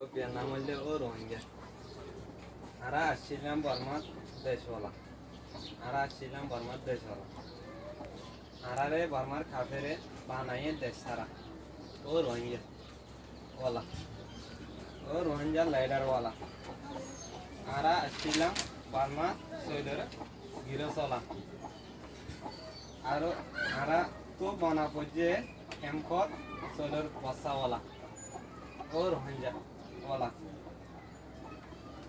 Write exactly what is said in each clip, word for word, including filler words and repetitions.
Tóbiyar nam óilde ó Ruáingga. Añára accílam Bormár decwala. Añára accílam Bormár decwala. Añáráre Bormár kafére banaiyé dec sára. Ó Ruáingga wala. Ó Ruáingga laidarwala. Añára accílam Bormár soilor giroswala. Aró añáráttu bona foijjé kempót soilor bossawala. Ó Ruáingga wala.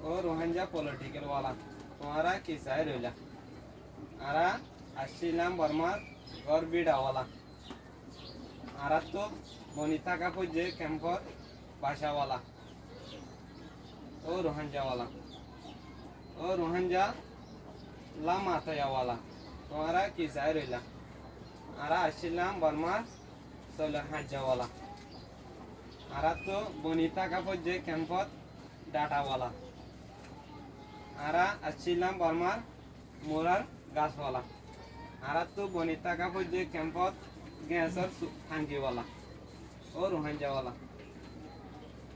Ó Ruáingga political wala. Tuáñra ki saái roilá? Añára accílam Bormár gór bídhawala. Añáráttu boni táka foijjé kempót bacawala. Ó Ruáingga wala. Ó Ruáingga lá mataiyawala. Tuáñra ki saái roilá? Añára accílam Bormár soilor haijjawala. Añáráttu boni táka foijjé kempót dháthawala. Añára accílam Bormár murar gaswala. Añáráttu boni táka foijjé kempót geñsor su-, tangiwala. Ó Ruáingga wala.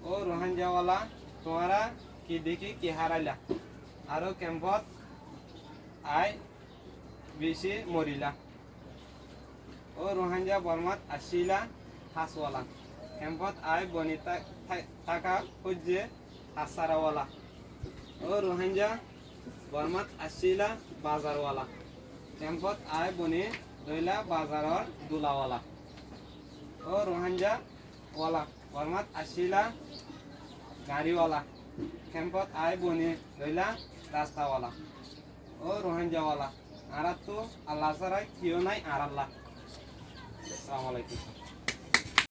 Ó Ruáingga wala, tuáñra ki dekí ki hárailá? Aró kempót aái bicí morilá. Ó Ruáingga Bormát accíla haswala. Kempót aái boni tá-, tá-, táka foijjé hassárawala. Ó Ruáingga Bormát accíla bazarwala. Kempót aái boni dóila bazaror dulawala. Ó Ruáingga wala, Bormát accíla gañriwala. Kempót aái boni dóila rastawala. Ó Ruáingga wala, añáráttu Alla sára kiyó nái añárálla. Assalamu alaikum.